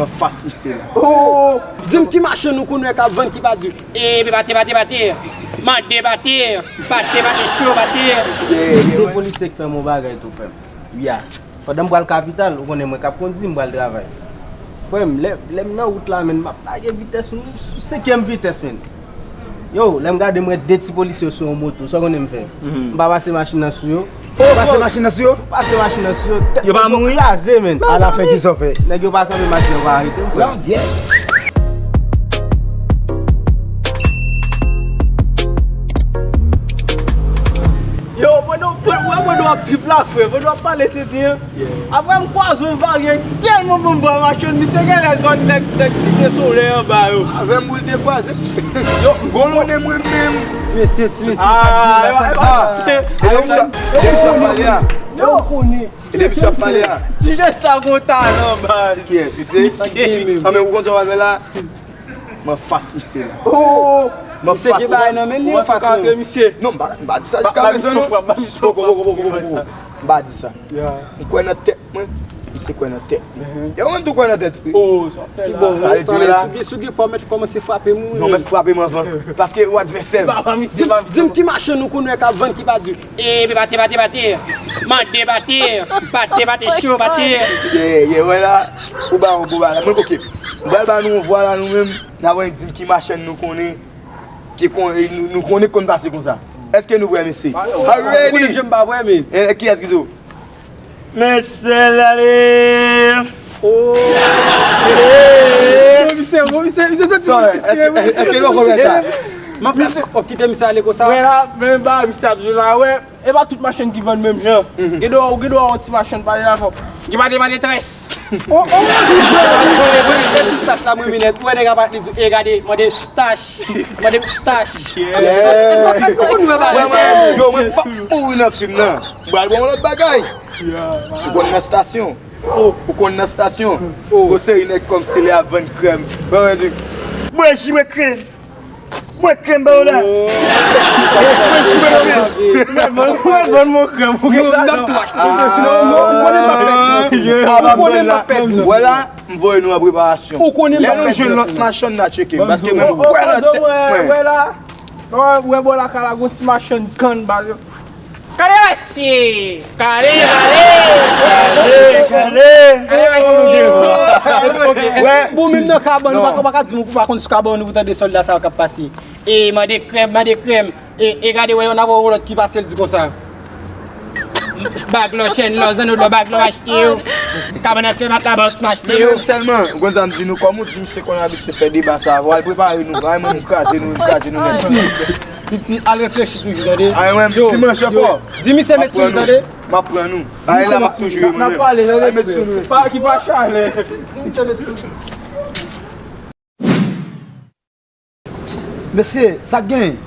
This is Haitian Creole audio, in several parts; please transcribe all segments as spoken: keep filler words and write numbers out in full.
Anfas misye la. Oh! Di m ki machann ou konn wè k ap vann ki pa di, "Ebe, bate, bate, bate. Mande, bate. Bate, bate, cho, bate." De polisye k fè m yon bagay tou, frè m. Ya. Pandan m pral kapital, ou konnen mwen k ap kondi, m pral travay. Frè m, lè, lè m nan wout la, menn, m ap lage vitès, m sou senkyèm vitès, menn. Yo, lè m gade, m wè de ti polisye sou yon moto, sa w konnen m fè? M pa pase machin nan sou yo. Ou pase machin nan sou yo? M pase machin nan sou yo. Yo pa mouri? Kraze, menn. Alafen, kisa w fè? Nèg yo pa kanpe machin nan, pa arete m, frè. Yo, pandan w, pandan w ap viv la, frè, pandan w ap pale tenten an, apre m kwaze yon varye tèlman bon bwa machann, misye genlè zòn nèg, nèg Site Solèy anba yo. Avè m pou l te kwaze. Yo, gwo konnen mwen menm. Ti mesye, ti mesye, sa k di la, sa k di la. E depi sa, depi sa pale a. Yo konnen. E depi sa pale a. Ti jèn sa gon talan, baz. Kiyès? Misye? Sa k gen menm? Sa men ou konn sa w al fè la? M anfas misye la. Oh! M anfas misye. Ou antre misye. Non, m pa, m pa di sa jiska prezan, non. Poko, poko, poko, poko, poko. M pa di sa. M kwè nan tèt mwen, misye kwè nan tèt li. E ou menm tou kwè nan tèt ou. Oh, sa fè la. Ki bò, sa vle di la. Si w gen pwa, mèt kòmanse frape m, wi. Non, mèt frape m anvan. Paske ou advèsè m. Di m ki machann ou konn wè k ap vann ki pa di, "Ebe, bate, bate, bate. Mande, bate. Bate, bate, cho, bate." Ye, ye, wè la. Ou ba yon bon bagay. Mwen, oke. M pral ba nou yon vwa la, nou menm. N ap annik di m ki machann nou konnen, ki kon, nou, nou konnen k konn pase konsa. Èske nou prè, mesye? Are you ready? Ou konnen jan m pa prè, men. E, kiyès ki di w? Mesye, l ale. Oh, mesye. Bon, misye, bon, misye, misye, soti, bon, misye, èske, èske nou konprann sa? M ap kite misye ale konsa. Wè la, men ba misye ap jwe la, wè. E pa tout machann ki vann menm jan. Gen dwa, ou gen dwa wè yon ti machann pale la fò. Gen pa de, pa de tres. Oh, oh, se pistach la mwen mennen. Ou wè nèg ap li di, "E gade, mande pistach. Mande pistach." Èske ou konn wè bagay sa? Yo, mwen p ap mouri nan fim nan. M pral ba w lòt bagay. Ou konn nan estasyon. Ou konn nan estasyon. Gon seri nèg kòmsi lè ap vann krèm. Mwen di, mwen jwe krèm. Mwen krèm ba w la. Mwen jwe krèm. Mwen vann, mwen vann mwen krèm. Yo, n ap tou achte. Non, non, ou konnen m ap pèdi. Ou konnen m ap pèdi. Wè la, m voye nou an preparasyon. Lè nou jwenn lòt machann, n a tcheke m. Paske mwen kwè nan tèt mwen. Wè la. Wè bò lakay la, gon ti machann kann ba yo. Kale mesye! Kale, kale! Kale, kale! Kale mesye! Bon, menm nan kabann, ou pa, ou pa ka di m ou pa konn sou kabann ou pou tande sòlda sa yo k ap pase. E mande krèm, mande krèm. E, e gade wè yon avè yon lòt ki pase l di konsa. Bag lò, chèn lò, zanno lò, bag lò, m achte yo. Kabann nan fè m ak laboks, m achte yo. Men menm sèlman, ou konn sa m di nou, kòm ou di misye konn abitye fè deba sa, w al prepare nou, ay mwen m kraze nou, m kraze nou nèt. Piti, al reflechi toujou, tande. Ay, mwen, yo, ti manchè yo, fò. Di misye met sou li, tande. M ap pran nou. Bagay la m ap toujou yo, mwen menm. Ay, met sou nou. Pa, ki pa chalè. Di misye met sou li. Mesye, sa k genyen?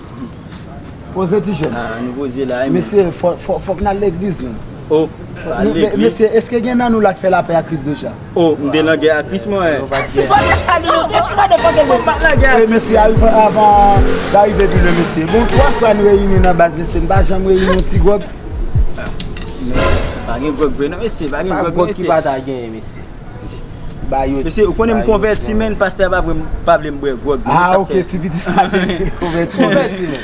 Poze ti jèn. Ah, nou poze la, wi, men. Mesye, fò, fò, fòk n al legliz, men. Oh, al legliz. Mesye, èske gen nan nou la k fè lapè ak Kris deja? Oh, m te nan gè ak Kris, mwen. Ti fò sa nou, ti fò de fò ke nou pa t nan gè. Wi, mesye, avan, avan n arive pi lwen, mesye. Bon, twa fwa n reyini nan baz, mesye, n pa janm reyini yon ti gwòg. Pa gen gwòg vre, non, mesye, pa gen gwòg, mesye. Pa gwòg ki pa ta genyen, mesye. Mesye, ou konnen m konvèti, men pastè a pa vle m, pa vle m bwè gwòg, men. Ah, ok, ti piti sa te di l konvèti. Konvèti, men.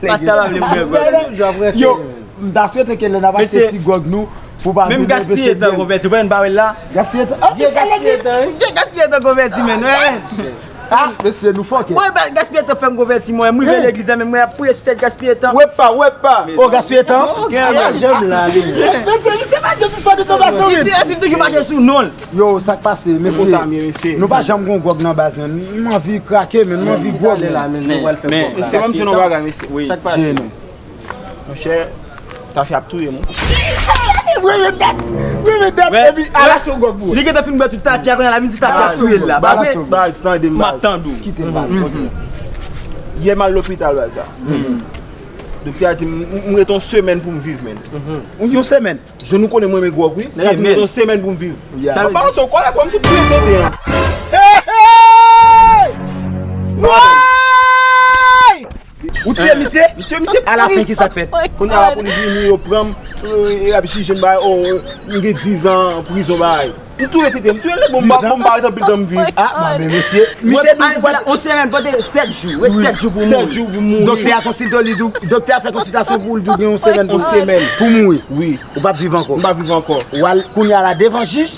Pastè a pa vle m bwè gwòg. Yo, m ta swete ke lè n ap achte ti gwòg nou, pou pa vin anpeche byen. Menm gaspiye tan konvèti, ou pa wè l la? Gaspiye tan? Ah, vye gaspiye tan, wi. Vye gaspiye tan konvèti, men, wè. Ah, mesye, nou fòkè. Mwen, gaspiye tan fè m konvèti, mwen. M rive legliz la, men mwen ap priye sou tèt gaspiye tan. Wepa, wepa. Oh, gaspiye tan? Gen yon jèm la, li. Mesye, misye pa janm di sa de tonbe sou li. Li toujou mache sou non l. Yo, sa k pase, mesye? Nou pa janm gon gwòg nan baz, men. M anvi krake, men m anvi gwòg, men. Men, mesye, ban m di nou bagay, mesye. Wi. Sa k pase? Monchè, tafya ap touye m, wi. Wi, men dat, wi, men dat, epi al achte yon gwòg pou ou. Li gentan fin bwè tout tafya, kounye a la vin di tafya ap touye l la. Baz, tande m, baz. M ap tande w. Kite m, baz. Yè m al lopital, baz, sa. Doktè a di m, m, m ret yon semèn pou m viv, men. Yon semèn? Jan nou konnen mwen renmen gwòg, wi. Nèg la di m gen yon semèn pou m viv. An palan sa, w kòrèk, wè m tout tou tenten an. Hey, hey! Woy! Ou tiye misye? M tiye misye. Alafen, kisa k fèt? Kounye a la, polis vini, yo pran m, e, y ap jije m, bagay, o, m gen dizan prizon, bagay. M touye tete, m touye l, bon, m pa, bon, m pa ret anpil tan m viv. Ah, men mesye. Misye di, vwala, yon semèn, pote sèt jou. Ret sèt jou pou mouri. Sèt jou pou mouri. Doktè a konsilte li tou. Doktè a fè konsiltasyon pou l tou, gen yon semèn pou, yon semèn pou mouri. Wi. Ou p ap viv ankò. M p ap viv ankò. W al kounye a la devan jij.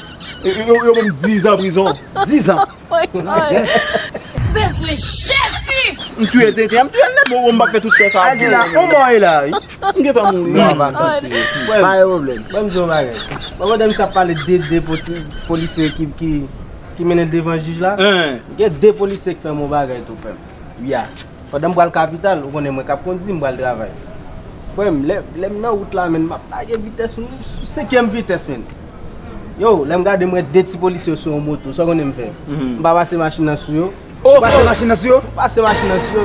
Yo, yo, yo ban m diz an prizon. Diz an. Bezwen Jezi! M touye tete, m touye l nèt, bon, m p ap fè tout tan sa. Al di la, on mò e la, wi. M gentan mouri. Non, pa kanpe. Pa gen pwoblèm. Mwen, m di yon bagay. Mwen, pandan misye ap pale de de poti-, polisye ki, ki, ki mennen l devan jij la, gen de polisye k fè m yon bagay tou, frè m. Ya. Pandan m pral kapital, ou konnen mwen k ap kondi, m pral travay. Frè m, lè, lè m nan wout la, menn, m ap lage vitès, m sou senkyèm vitès, menn. Yo, lè m gade, m wè de ti polisye sou yon moto, sa w konnen m fè? M pa pase machin nan sou yo. Ou pase machin nan sou yo? Pase machin nan sou yo.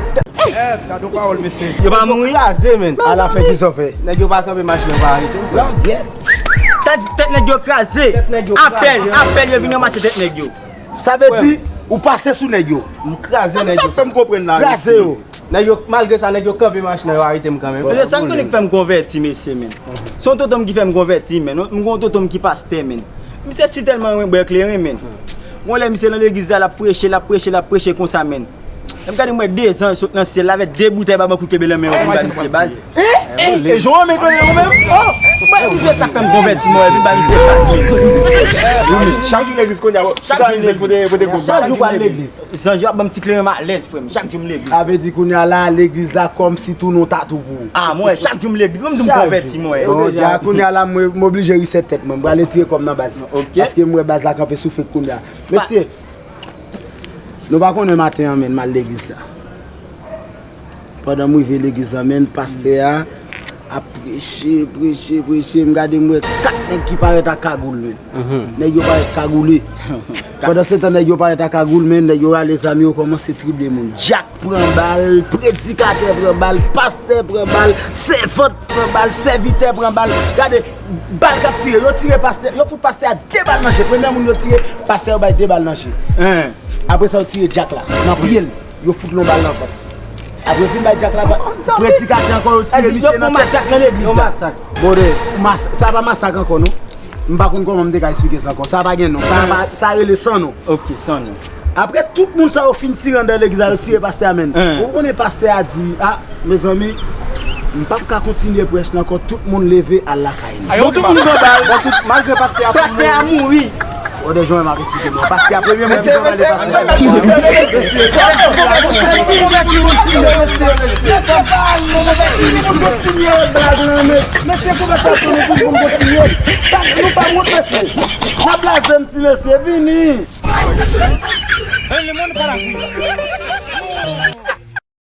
Èt, gade yon pawòl, mesye. Yo pa mouri? Kraze, menn. Alafen, kisa w fè? Nèg yo pa kanpe machin nan, pa arete m. Lògèt. Sa di tèt nèg yo kraze. Tèt nèg yo kraze. Apèl, apèl, yo vin ranmase tèt nèg yo. Sa vle di, ou pase sou nèg yo. M kraze nèg yo. Sa fè m konprann la, kraze yo. Nèg yo, malgre sa, nèg yo kanpe machin nan, yo arete m kanmenm. Mesye, sa k konnen k fè m konvèti, mesye, menn. Se yon tonton m ki fè m konvèti, menn. M gen yon tonton m ki pastè, menn. Misye si tèlman renmen bwè kleren, menn. Yon lè misye nan legliz la, l ap preche, l ap preche, l ap preche konsa, menn. Lè m gade, m wè de zanj sot nan syèl la avèk de boutèy babankou kenbe nan men yo vin ba misye baz. E, e, e, jan w renmen kleren ou menm? Oh! Mwen, misye sa fè m konvèti, mwen, vin ba misye baz, menn. Chak jou legliz kounye a, chak jou legliz. Chak jou pral legliz. Zanj yo ap ban m ti kleren m alèz, frè m. Chak jou m legliz. Sa vle di kounye a la, legliz la kòmsi tounen yon tatou pou ou. Ah, mwen, chak jou m legliz. Mwen, m di m konvèti, mwen. Bon, dja, kounye a la, mwen, m oblije reset tèt mwen. M prale tire kò m nan baz. Ok. Paske m wè baz la kanpe sou fake kounye a. Mesye, nou pa konnen maten an, menn, m al legliz la. Pandan m rive legliz la, menn, pastè a ap preche, preche, preche. M gade, m wè kat nèg ki parèt ak kagoul, menn. Nèg yo parèt kagoule. Pandansetan, nèg yo parèt ak kagoul, menn, nèg yo rale zam yo, kòmanse trible moun. Dyak pran bal, predikatè pran bal, pastè pran bal, sèvant pran bal, sèvitè pran bal. Gade, bal k ap tire. Yo tire pastè, yo fout pastè a de bal nan je. Premye moun yo tire, pastè yo bay de bal nan je. Apre sa, yo tire dyak la, nan pye l. Yo fout l yon bal nan vant. Apre yo fin bay dyak la, predikatè ankò, yo tire misye nan tèt. Yo fè masak nan legliz. Yon masak. Bon, de, mas-, sa pa masak ankò, non. M pa konn kòman m te ka eksplike sa ankò. Sa pa gen non. Sa pa, sa rele san non. Ok, san non. Apre tout moun sa yo fin tire anndan legliz la, yo tire pastè a, menn. Ou konnen pastè a di, ah, mezanmi, m p ap ka kontinye prèch la ankò, tout moun leve al lakay nou. Bon, tout moun pran bal. Bon, tout, malgre pastè a mouri. Pastè a mouri. Bon, de jan m ap esplike nou. Pastè a premye moun ki pran bal de pastè a. Mesye, konvèsasyon nou pou kontinye. Sa, nou pa wont, mesye. N ap blaze m ti mesye, vini. Le monde parapluie.